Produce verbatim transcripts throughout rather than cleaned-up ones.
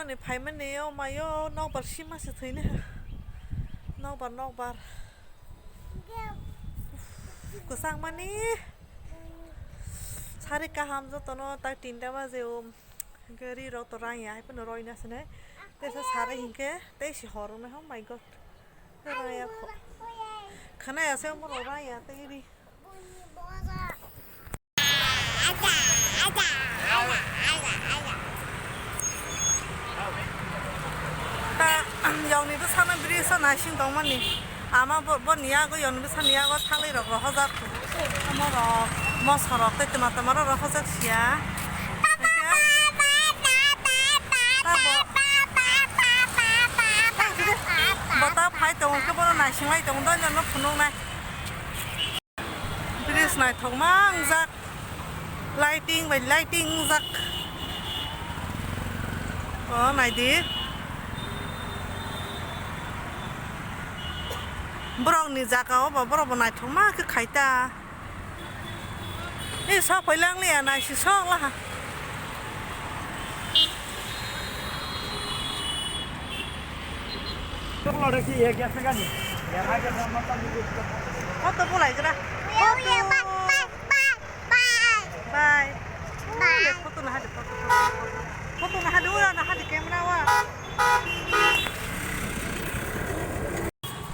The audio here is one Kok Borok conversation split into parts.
Ni phaimani o mayo nokbar sima se thwini ha. Nokbar, nokbar. Kwchangmani. Sari kaham jotono tak tinta baje o. Hinkhe ri rok to rang ya, hai phano roi na sinai. Tesa sari hinkhe tei si horo nai, oh my God. Rang ya kho. Khana ya se mo rang ya tei ri. Ta, yongni bwsano bridge o naising tongmani. Ama bo, boni yago, yongni bwsani yago thalwi rok rohorjak. Omo rok, moso rok tei twma twma rok rohorjak sia. Bo ta phai tongo khe bono naising lai tongo, doino no phunuknai. Bridge naithokma wngjak, lighting bai lighting wngjak. O naidi, borokni jaga o ba borok bo naithokma khe khaita. Ei sok phai langliya, naisi sok laha. Photo bulai gra. Photo. Bye. Bye. Photo na hadi, photo, photo, photo. Photo na hadi, ura na hadi camera wa.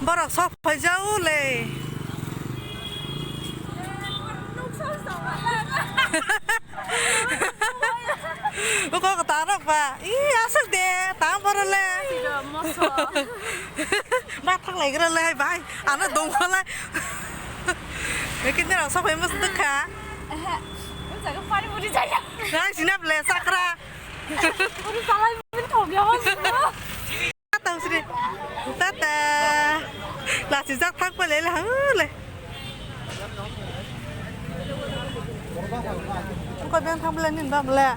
Borok sok phaijao le. Uko ko tarok ba. I asuk de, ta boro le. Ba thang lai gra le hai bai. Ano dong ko lai. Lekin de sok phai mas dukha. Ehe. Jaga pani puri jaya. Nang sinap le sakra. Puri salai puri thok ya mas. Tata usri. Tata. Lasi jak thang pale le hang le. Ko ben thang pale nin ba le.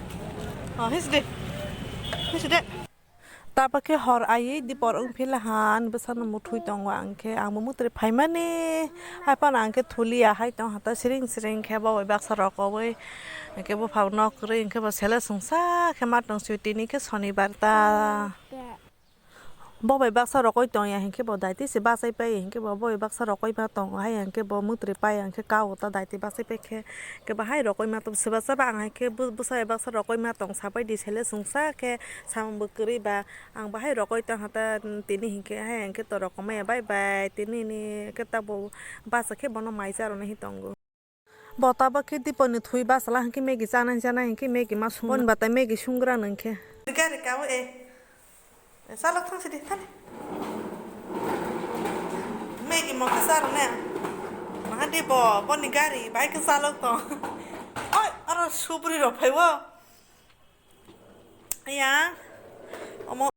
Oh, his de. His de. Tabakhe hor aiwi dipor wng philaha, ani bwsano muthwi tongo ang khe, ang bo mwtri phaimani. Hai phano ang khe thuliya hai tong hata siring siring khe bo bai baksa rokowi. Hwnkhe buphang nok kwrwi hwnkhe bo sele sungsa khe ma tong sio, tini khe sonibar ta. Bo bai baksa rokoi tongya hinkhe bo daitwi se bachai pai hinkhe bo, bo bai baksa rokoi ma tongo hai hinkhe bo mwtri pai hinkhe kao ta daitwi bachai pai khe, khe bahai rokoi ma tong se bachaba ang hinkhe bwsa bai baksa rokoi ma tong sabai di sele sungsa khe samung bo kwrwi ba ang bahai rokoi tong hata tini hinkhe hai hinkhe to rokoi maya bai bai tini ni khe ta bo bacha khe bono mai cha rwna hi tongo. Bo tabok khe Diponi thwi bachalaha hinkhe Maggie chanai chanai hinkhe Maggie ma sung. Boni batai Maggie sung gra nang khe. Rika rika o e. Chalok thang sidi thani. Maggie mo khe cha rwne. Maha de bo boni gari bai khe chalok tong. Oi aro subri rok phai o. Yang. Omo.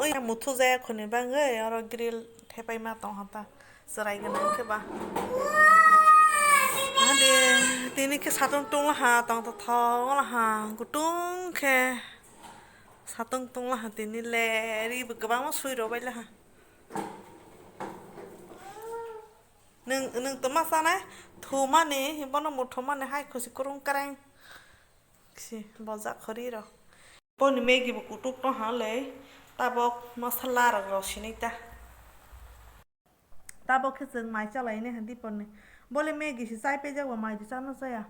Ui, muthu jaya khoni bangwi oro grill thepai ma tong hata chwrai gwnang khe ba. Hade tini khe satung tung laha tong tong thok laha kutung khe satung tung laha tini le ri bo kwbangma sui rw bai laha. Nwng, nwng tongma chanai thumani bono muthumani hai khusi kwrwng kwrwng. Si bojak khori rok. Boni Maggie bo kutuk tong ha le, tabok masala rok rw sinai ta. Tabok khe chwng mai chalai nai ha Diponi. Bole Maggie se chai pejak bo mai di chana chaya.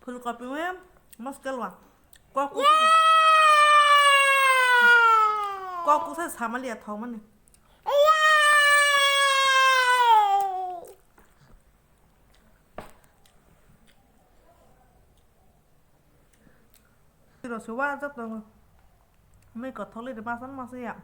Phulkopi we moskel wa. Kok kusa. Kok kusa samali ya thok mani. Roswa jat tongo. Mui kothok le de masan masa ya.